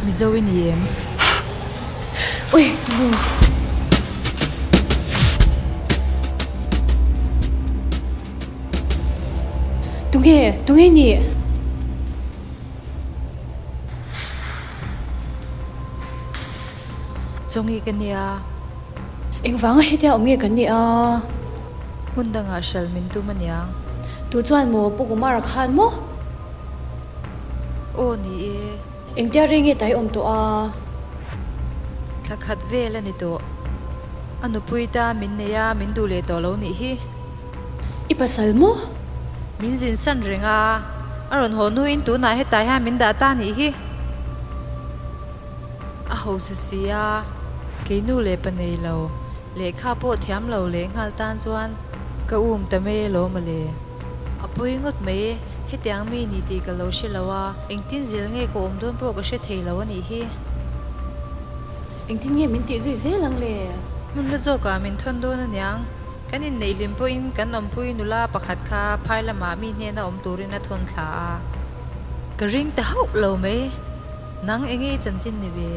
Mizo i ni em? Ui, ka nu. Tunge, tunge i nih? Chawngi ka nia. Engvanga hetia awm nge kan nih a? Hmun dangah hral min tum aniang. Tu chuan maw Pu Kumara khan maw? Aw ni e. Engtia rei nge tai awm tawh a? Thla khat vel a ni tawh. A nupui ta min nei a, min duh leh tawh lo nih hi. I pasal maw? Min zin san reng a, a rawn haw hnuin tunah hetah hian min dah ta nih hi. A hausa si a, kei nu leh pa nei lo, lehkha pawh thiam lo leh nghal tan chuan ka um ta mai alawm a le. A pawi ngawt mai e, hetiang mi ni tih ka lo hre lo a, engtin zel nge ka awm dawn pawh ka hre thei lo a nih hi. Engtin nge min tih zui zel ang le? Hmun hla zawkah min thawn dawn aniang, kan inneih hlim pawhin kan awmpui nula pakhat kha phai lamah mi hnena awm turin a thawn thla a. Ka ring ta hauh lo mai. Nang enge i chanchin ni ve?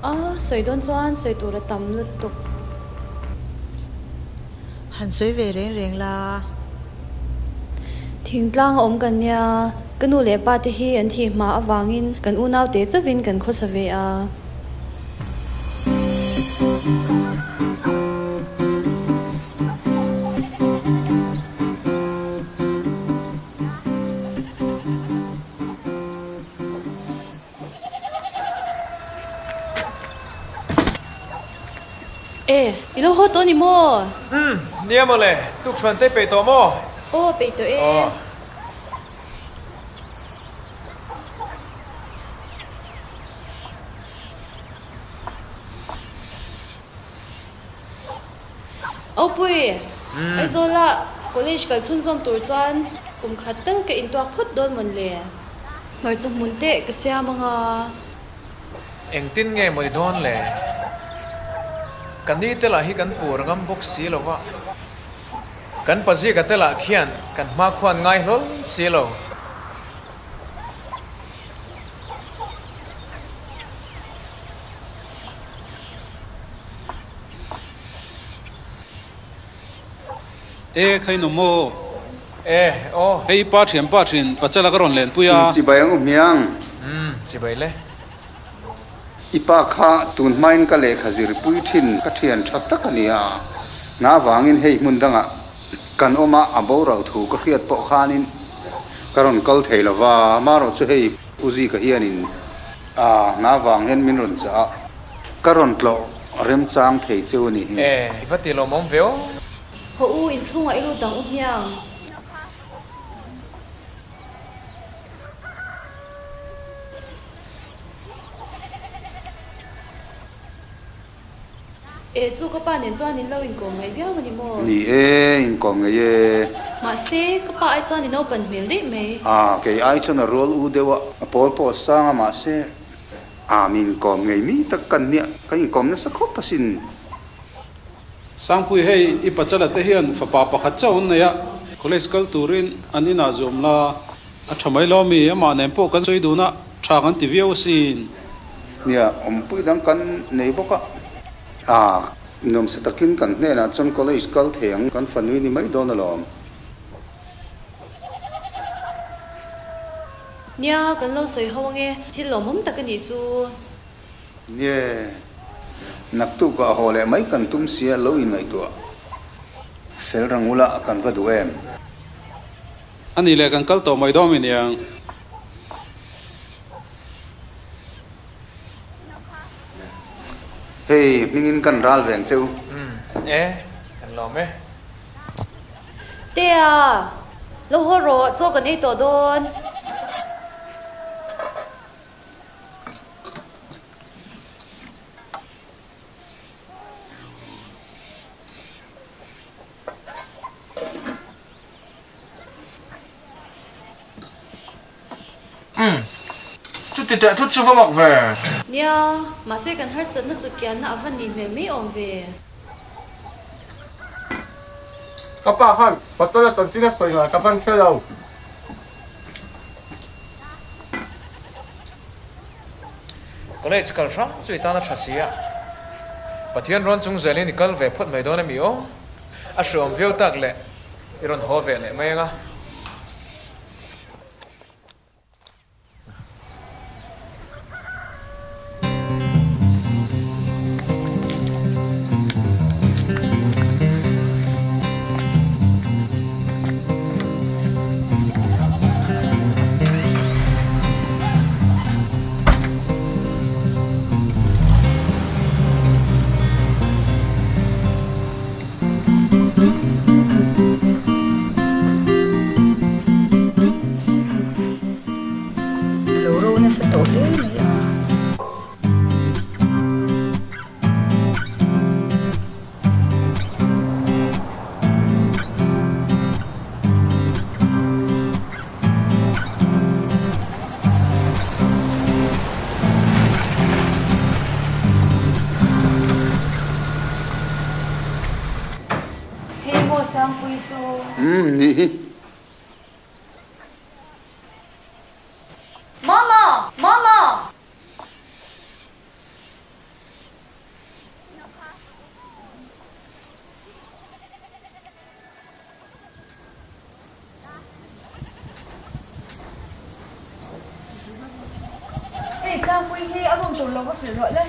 A sawi dawn chuan sawi tur a tam lutuk. Han sawi ve reng reng la. Thingtlang a awm kan nia, ka nu leh pa te hi an thih hma avangin kan unau te chauhin kan khawsa ve a. E, i lo haw tawh ni maw? Umm, nia mawle, tukṭhuan te peih tawh maw? Aw, peih tawh e. Aw. Aupui, Aizawla college kal chhunzawm tur chuan kum khat tal ka intuak phawt dawn mawn le? Hmarcha hmun teh ka siam anga. Engtin nge maw ni dawn le? Ka ni te lah hi kan pur ngam bawk si lo va, kan pazika te lah khian kan hmakhuan ngai hlawl si lo. E khai no maw? E aw. Hei pa thian pa thin Pachala ka rawn lenpui a. In chibai ang u hmiang. Umm chibai le. I pa kha tun hmain ka lehkha zirpui thin ka thian tha tak a nia. Hna vangin hei hmun dangah kan awm a, a boral thu ka hriat pawh khanin ka rawn kal thei lo va, amaherawh chu hei U Zika hianin a hna vang hian min rawn chah a, ka rawn tlawh remchang thei cheu a ni hi. E, i va ti lawmawm ve aw. Haw u, inchhungah i lut ang u hmiang. E, chu ka pa nen chuan in lo inkawm ngaih viau a ni maw? Ni e, inkawm ngaih e. Mahse, ka pa ai chuan i naupan hmel daih mai. A, kei ai chuan a rual u deuh a, a pawl pawh a sang a, mahse, a, mi inkawm ngei mi tak kan nia, kan inkawm nasa khawp asin. Sangpui, hei i pachala te hian fapa pakhat chauh an nei a, college kal turin an inah zawm la, A tha mai lo mi, amah nen pawh kan sawi dun a, tha kan ti viau asin. Nia, awmpui dang kan nei bawk a. A, nuamsa takin kan hnenah chuan college kal thei ang, kan fanui ni mai dawn alawm. Nia, kan lo sawi ho ange, thil lawmawm tak a nih chu. Nie, naktukah haw leh mai kan tum sia lo inngaihtuah. Fel rangula kan va duh em? A nih leh kan kal tawh mai dawn mi niang. Hei hmingin kan ral veng che u. Umm e, kan lawm e. Tea, lo haw rawh, chaw kan ei tawh dawn. Umm, chuti teh thut chu va mak ve. Nia, mahse kan harsatna sut kianna a va nih hmel mai awm ve. Ka pa khan Patala chanchin a sawi ngai ka van hre lo. College kal hrang chu i tan a tha si a. Pathian rawn chung zelin i kal ve phawt mai dawn a mi aw? A hreawm viau tak leh i rawn haw ve leh mai ang a. A lo ro nasa tawh hle mai a. Hei maw Sangpui chu. Umm nih hi. Mama! Mama! Hei Sangpui hi a room tur lo va hrilh rawh le.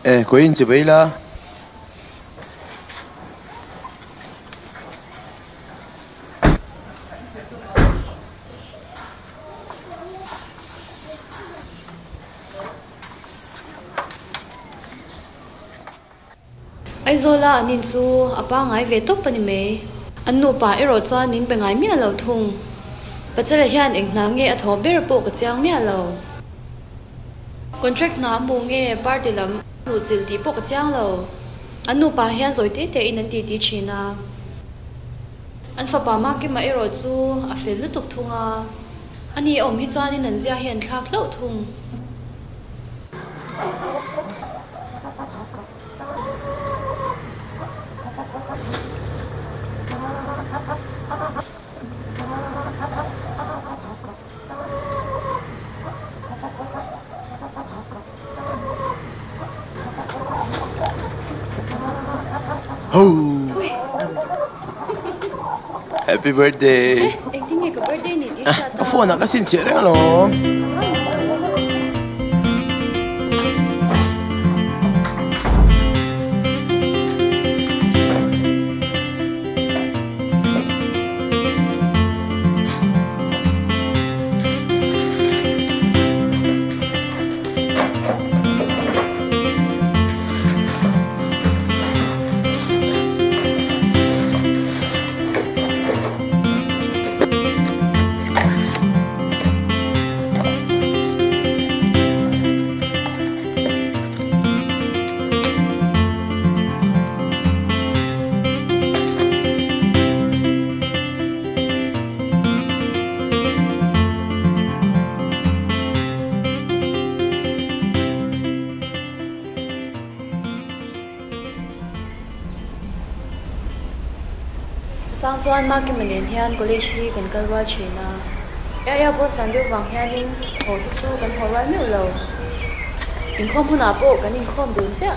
E, khawiin che bai la. Aizawla an in chu a pangngai ve tawp a ni mai. An nupa erawh chuan min pe ngai miah lo thung. Pachela hian eng hna nge a thawh ber pawh ka chiang miah lo. Contract hna a hmu nge party lam luhchilh tih pawh ka chiang lo. An nupa hian zawi te te in an titi thin a. An fapa Makima erawh chu a fel lutuk thung a. Ani a awm hi chuanin an zia hi an thlak hlauh thung. Happy birthday! Engtin nge ka birthday ni tih hriat a? Ka phone ah ka sinchhiah reng alawm. A chang chuan Makima nen hian college hi kan kal rual thin a, Yaya pawh san deuh vang hianin haw hi chu kan haw rual meuh lo. Inkhawm hunah pawh kan inkhawm dun chiah.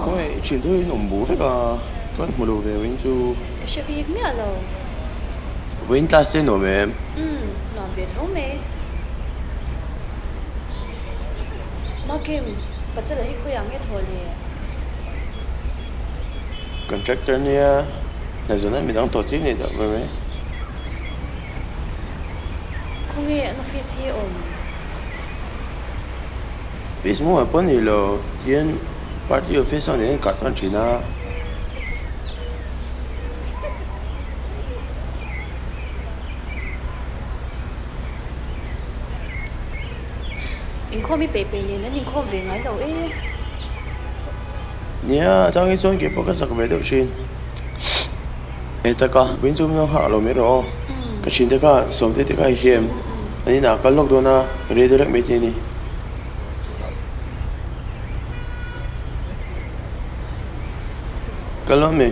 Khawi i thian te in awm bu vek a, ka hmu lo ve vawiin chu. Ka hre bik miah lo. Vawiin class te nuam em? Umm, nuam ve tho mai. Makim, Pachela hi khawiah nge thaw le? Contractor nia, hna zawn a midang tawh tir nih dah mai mai. Khawnge an office hi awm? Office maw pawh ni lo, tihian party office ah nen kah tawn thin a. Inkhawm i peih peih nen an inkhawm ve ngai lo e. Nia, a chang hi chuan kei pawh ka zak ve deuh thin. Hei taka, vawiin chu min lo nghak lo mai rawh aw. Ka thiante kha sawmte te kha i hria em? An inah kal lawk dawn a, ka rei deuh rek mai te a ni. Kal lo mi?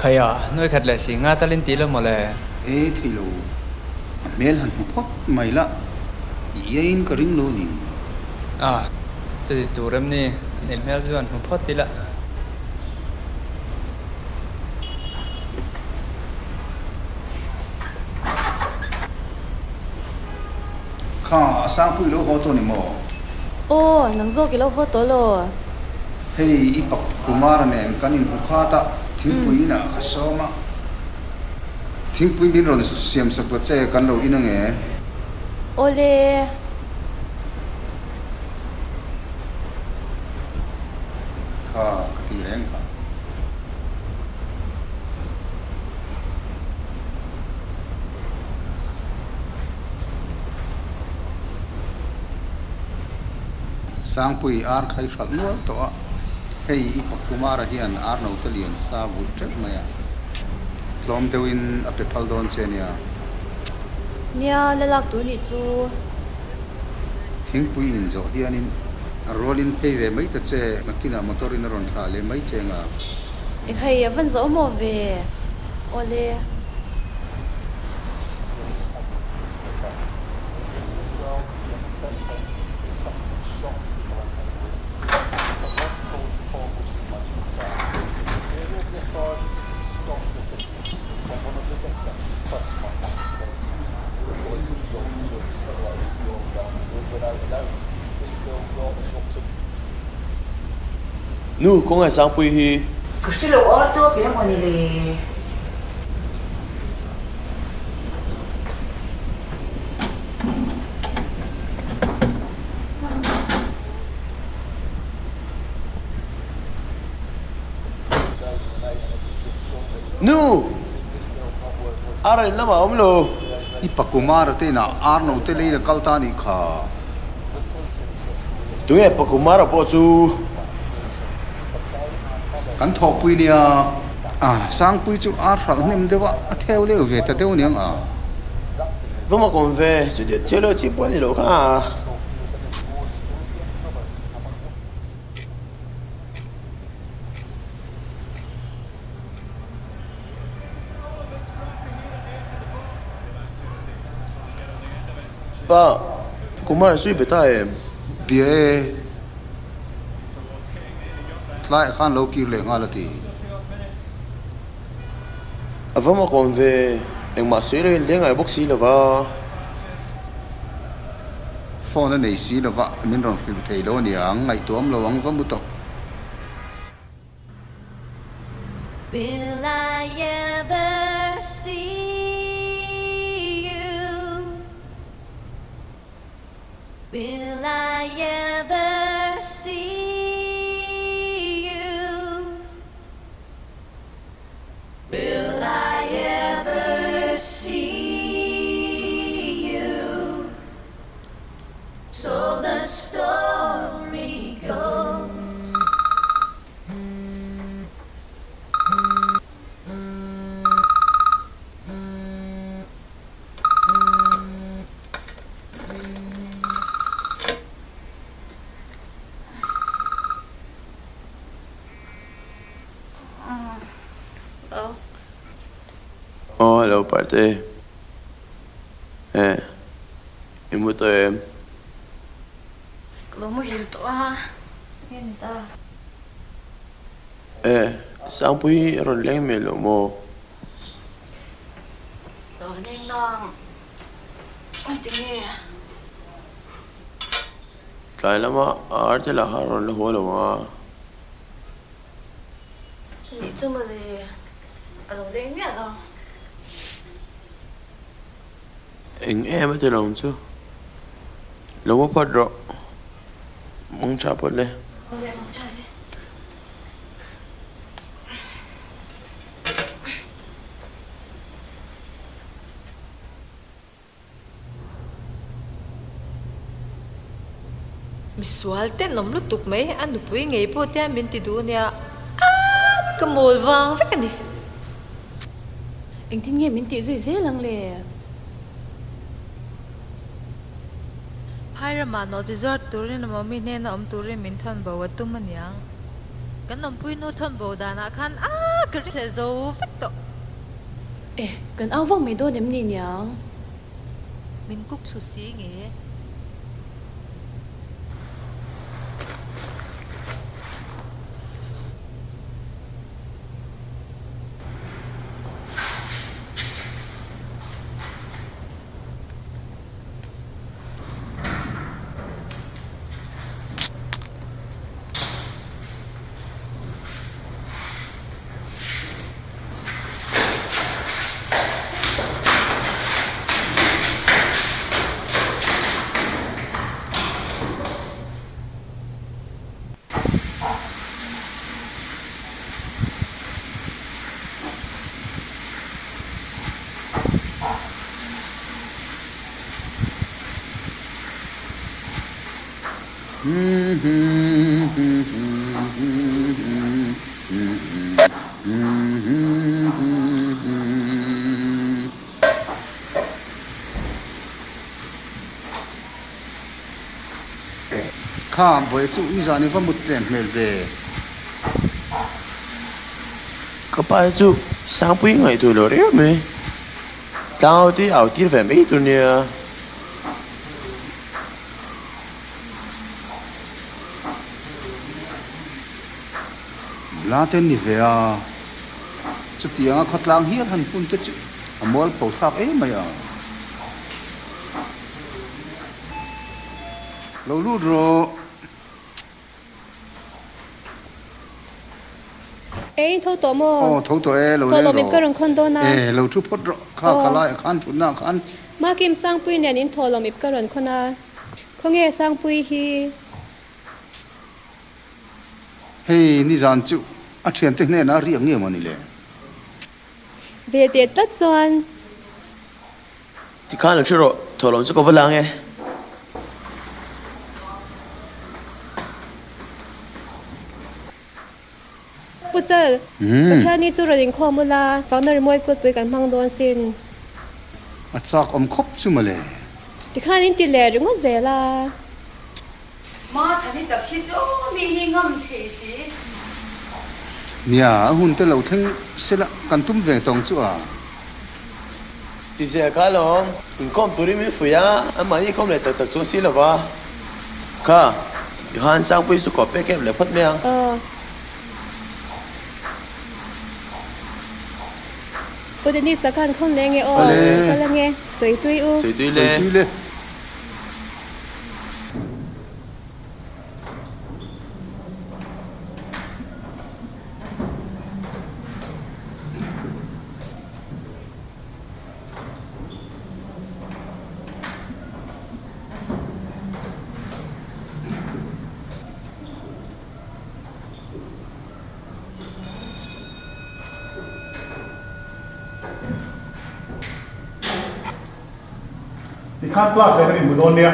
Khaia, nuai khat leh si nga talin ti lo mawle. E thei lo, a hmel han hmu phawt mai la, i iaiin ka ring lo ni. A, chuti tur em ni, an el hmel chu han hmu phawt ila. Kha, Sangpui lo haw tawh ni maw? Aw, nang zawk i lo haw tawh law? Hei, i pak Kumara nen kan inhmu khat a, thingpui inah ka sawm a. Thingpui min rawn siam sak ta che, kan lo in ange. Awle. Kha, ka ti reng kha. Sangpui ar khai hralh nual tawh a, hei i Pakumara hian ar note lian sa vut teuh mai a, tlawm deuhin a pe phal dawn che nia. Nia, la lak tur nih chu. Thingpui inzawh hianin a rualin phei ve mai ta che, nakinah motor in a rawn thlah leh mai che nga. Ekhai, a van zauh maw ve? Awle. Nu, kawng ai Sangpui hi. Ka hre lo ar chaw pe emaw ni le? Nu! Ar in lamah a awm lo. I pa Kumara te inah ar no te leiin a kal ta a nih kha. Tunge pa Kumara pawh chu? Kan thawhpui nia. A, Sangpui chu ar hralh hnem deuh a, a theu leu ve ta deuh aniang a. Va mak awm ve, chutia thil lo chi pawh a ni lo kha. Pa, Kumar chu i be ta em? Bia e, tlaiah khan lo kir leh nghal a ti. A va mak awm ve, engmah sawi lo in leng ngai bawk si lo va. Phone a nei si lo va, min rawn hrilh thei lo a niang, ngaihtuah awm lo ang va mu tawh. Will I ever see you? Will I ever see you? Will I ever see you? So the story goes. Aw hello Parte. Eh i mu tawh em? Ka lo muhil tawh a, nge ni ta? Eh Sangpui hi a rawn leng hmel lo maw? Lo leng nang, engti nge? Tlai lama a arte lah kha a rawn la haw lo ang a. Nih chu mawle, a lo leng miah lo. Eng em a ti lo ang chu. Lo va phawt rawh. Mang tha phawt le. Awle mang tha le. Misual ten awm lutuk mai, a nupui ngei pawh te min ti duh ania, aaa ka mawl vang vek a ni. Engtin nge min tih zui zel ang le? Phai ramah nawhchi zuar turin emaw mi hnena awm turin min thawn bo a tum aniang. Kan awmpui nu thawn bo danah khan a ka ri hlel zo vek tawh. E, kan au vak mai dawn em ni niang? Min kuk thlu si nge? Kha buai chu nizan i va mut tlem hmel ve. Ka pa hi chu Sangpui ngaihtuah lo riau mai. Tlangau te hi au tir ve mai tur nia. Bla te ni ve a, chutianga khawtlang hial han hun te chu a mualpho thlak em mai a. Lo lut rawh. Ei, tho tawh maw? Aw, tho tawh e, lo leng rawh. Thawhlawm ka rawn khawn dawn a. E, lo thu phawt rawh. Kha kha laiah khan thutna ah khan. Makim Sangpui nen in thawhlawm ip ka rawn khawn a. Khawnge Sangpui hi? Hei, nizan chu a thiante hnenah a riak nge maw ni le? Ve teh tlat chuan. Tikhan lo hre rawh, thawhlawm chu ka va lang e. Pu Chal, Pathian hi chu rawn inkhawm ula, fakna rimawi kutpui kan hmang dawn sin. A chak awm khawp chu mawle. Tikhan in ti leh ringawt zel a. Ma thani tak hi chu mi hi ngam thei si. Nia, a hun te lo thleng sela kan tum ve tawng chu a. Ti zel kha alawm, inkhawm turin min fuih a, amah hi khawm leh tak tak chuang si lova. Kha, tikhan Sangpui chu kawp pek em leh phawt mai ang. Aw. U Denise a khan khawm leh nge aw? Awle. Kal ange, chawi tui u. Chawi tui le. Chawi tui le. Tikhan class leh kan inhmu dawn nia.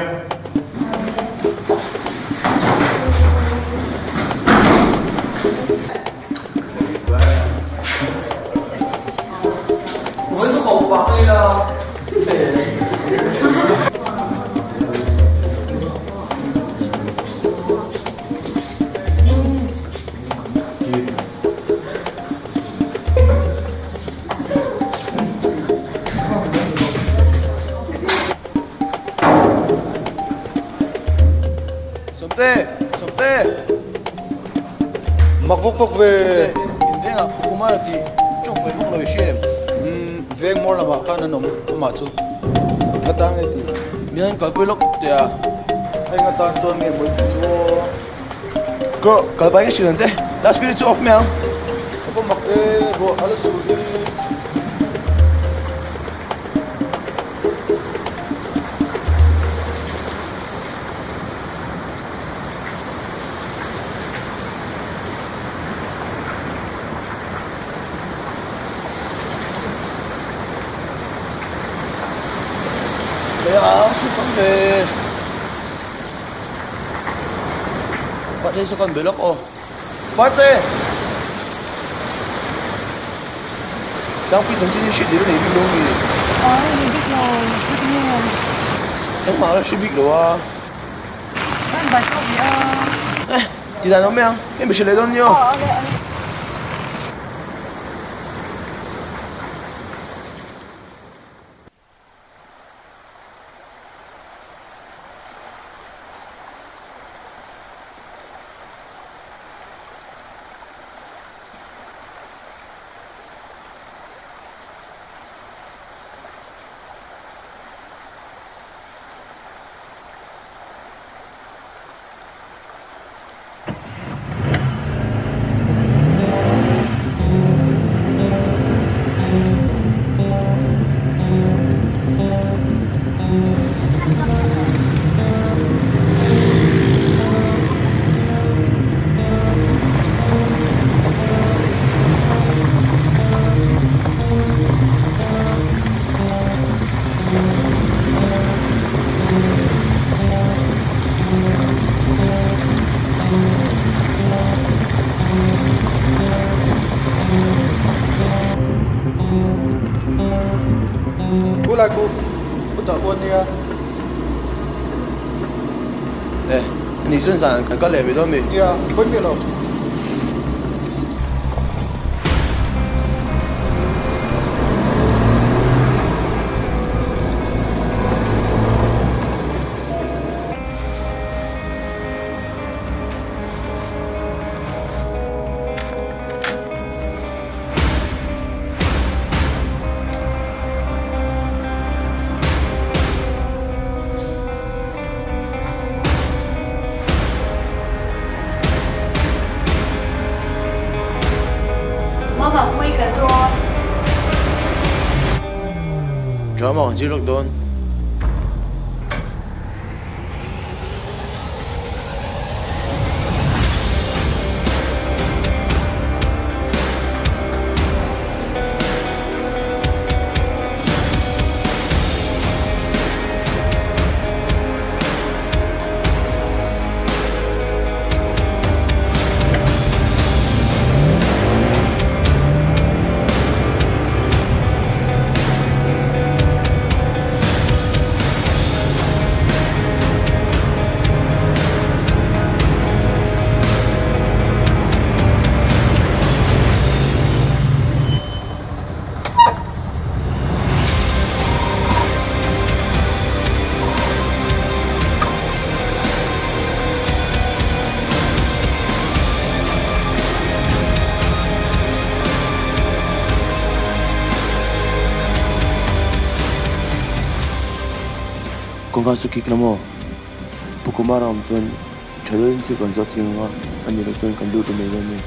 Sawmte! Sawmte! Mak vawk vawk ve! Sawmte, in vengah Kumara tih tawng mai bawk lo i hria em? Umm, veng mawr lamah khan an awm amah chu. Nga tan nge tih? Mi han kalpui lawk teh a. Hei nga tan chuan nge mawi tih chu aw. Girl, kal bai ka hrilh ang che. Last minute chu off mai ang. Ka va mak e, ruah a la sur hi. Lei a su tam ve. Pathian chu kan be lawk aw. Parte! Sangpui chanchin hi hriat deuh a nei bik lo a mi? Ai, nei bik lo, hre ti nge? Engmah la hre bik lo a. Ka inbai tawk leh a. Eh, ti dan awm e ang, ka inbe hre leh dawn nia aw. Aw, ale, ale. Khulai khu khutah pawh ania. E, ani chuan zan kan kal leh mai dawn mi? Nia, pawi miah lo. Mama pui ka dawn. Drama kan zir lawk dawn. Kawngka chu kik la maw? Pu Kumara awm chuan tha deuhin thil kan zawt thing ang a, a ni loh chuan kan lut ta mai dawn a ni.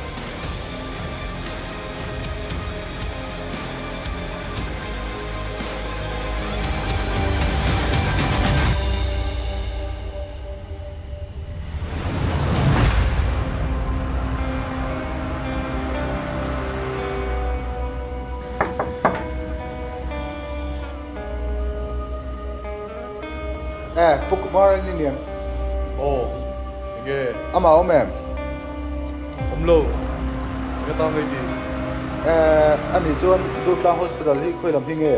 Eh, Pu Kumar an ni niam. Aw, enge? Amah awm em? Awm lo, enge tan vei ti? Eh, ani chuan Durtlang Hospital hi khawi lam hi nge?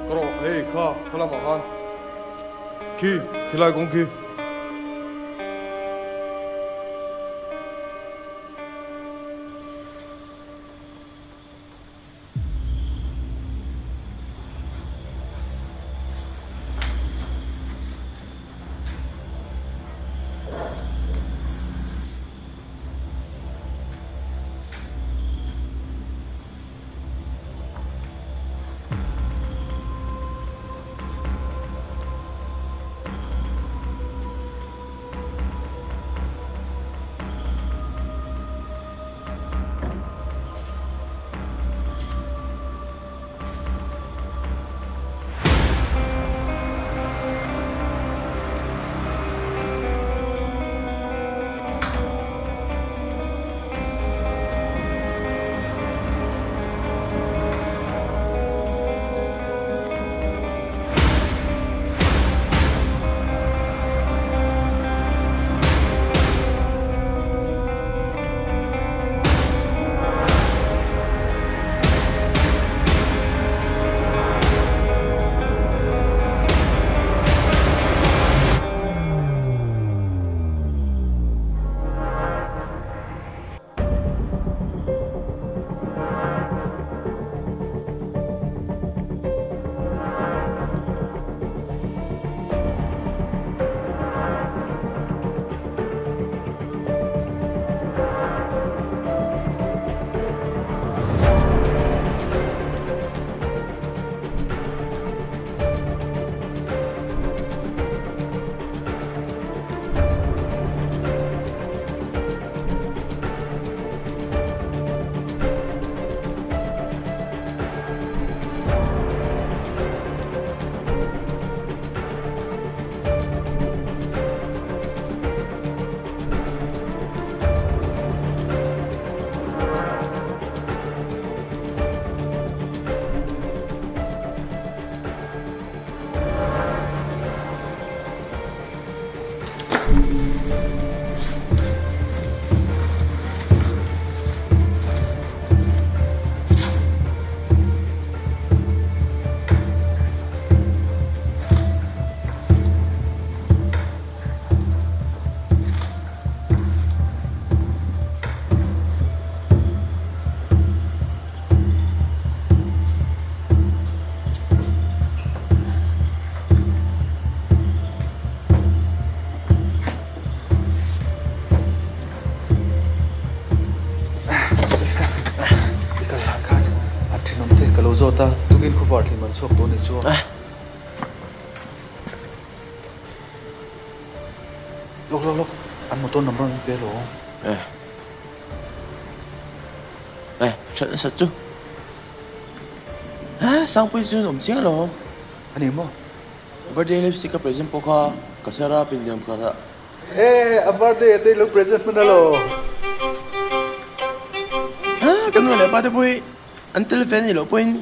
Ka rawh, hei kha, kha lamah khan. Khi, khilai kawng khi. zawt a, tukin khawvar hlim an chhuak tawh a nih chu. Lawk lawk lawk, an motor number an pe lo. Eh. Eh, that nasat chu. Eh, Sangpui chu an awm chiang lo. A ni maw? Birthday lipstick ka present pawh kha ka chhar a pindiam kar a. Eh, a birthday a te lo present hman alo. Eh, ka nu leh pa te pawh hi an tel ve a nih loh pawhin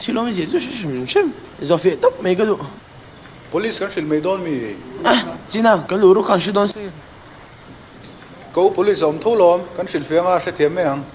thil awmzia chu hre hrim hrim zawhfiah tawp mai ka duh. Police kan hrilh mai dawn mi? Eh, China, kan luh ruk khan hre dawn si. Ka u police a awm tho lawm, kan hrilh fiang a, hrethiam mai ang.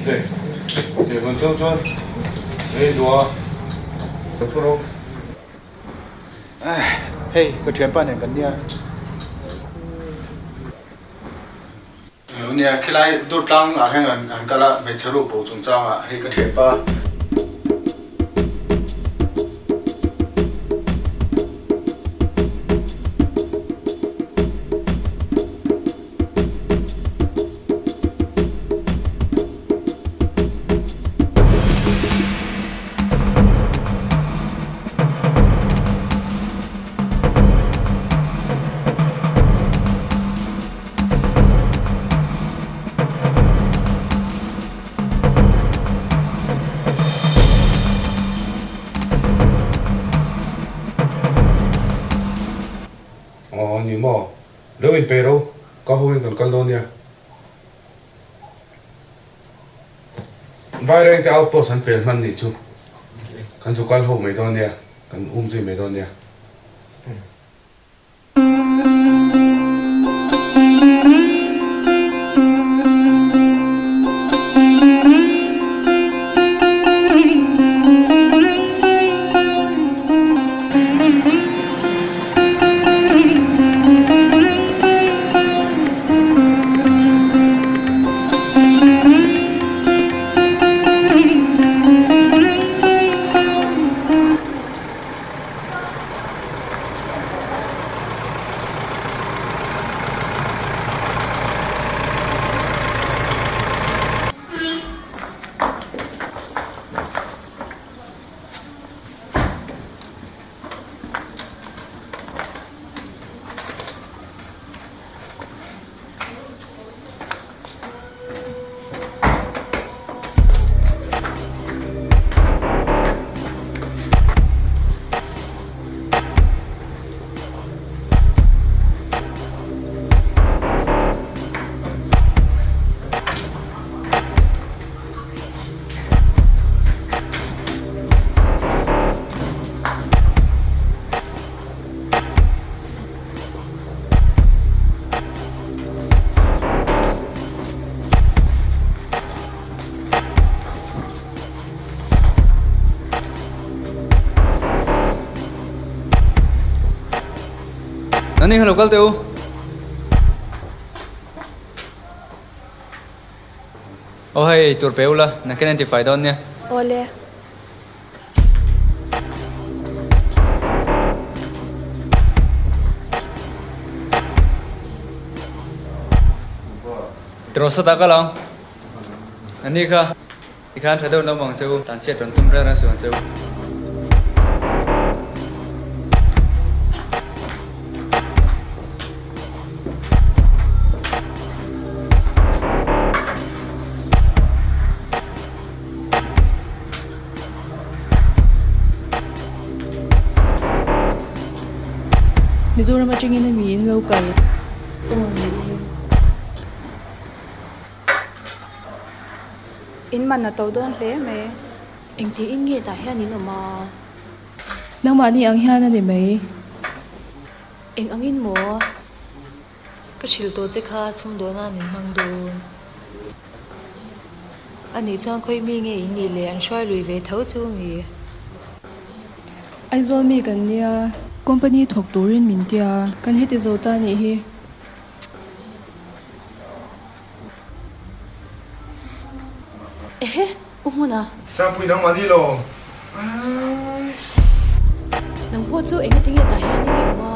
Hei, lehkhawn chauh chuan ei duh a, lo thu rawh. Hei, ka thianpa nen kan nia. Nia, khilai Durtlang ah hian an kal a, hmeichhe ruh bo chungchang ah hei ka thianpa. Aw ni maw? Lo inpeih ro, ka hoin kan kal dawn nia. Vairengte outpost an pel hman nih chu kan zu kal ho mai dawn nia, kan um zui mai dawn nia. Nani kha lo kal teh u. Aw hei tur pe ula, nakin an tifai dawn nia. Awle. Tiraw sawtah kal ang. Ani kha tikhan tha deuh lo mang che u, tan chhiat rawn tum reng reng suh ang che u. Mizoram atangin a miin lo kal aw ni e. In man a to dawn hle mai. Engtiin nge tah hian in awm a? Nangmahni ang hian a ni mai. Eng angin maw? Ka hrilh tawh che kha sumdawhna min hmang dawn. A nih chuan khawi mi nge in nih le an hruai lui ve tho chu mi? Aizawl mi kan nia, company thawk turin min tia, kan heti zo ta nih hi. Ehe, u hmuna. Sangpui nangmah ni lo. Nang pawh chu engati nge tah hian in i awm a?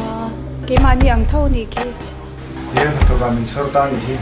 Keimahni ang tho nih khi. He hnathawkah min chhawr ta nih hi.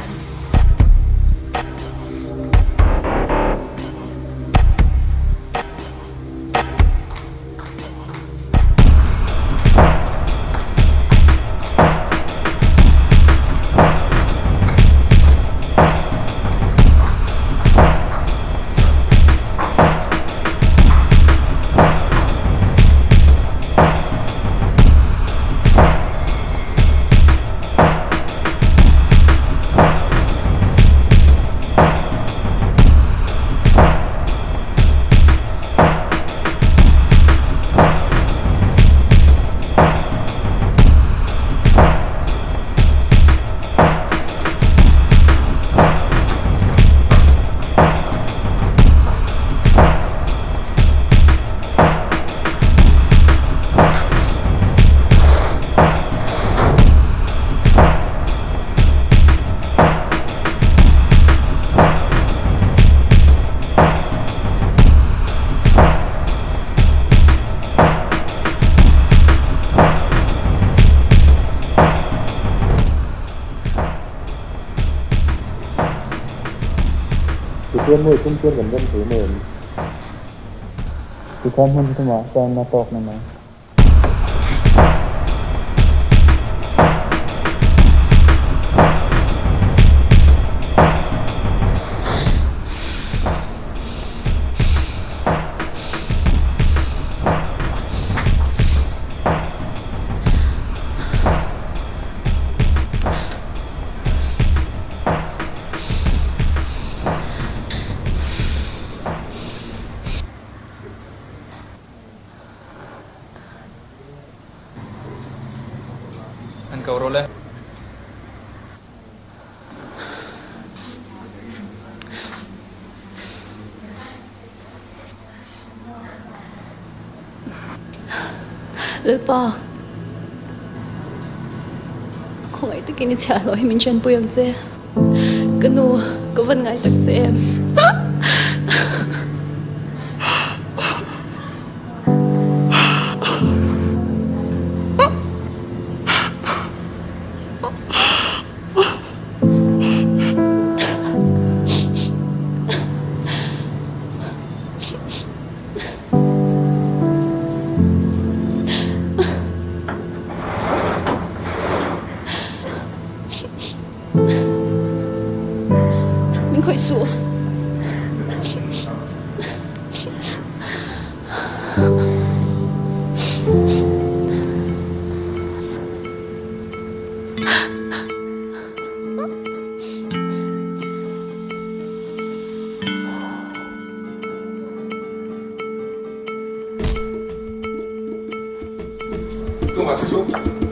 Tichuan mawi tum chuan kan rem thei mai em? Tikhan hmun thumah chuan a tawk na mai. An ko rawh le. Lalpa, khawngaih takin i chhiah hlawh hi min hriatpui ang che. Ka nu, ka van ngai tak che em. Min khawih suh. Tumah chu suh.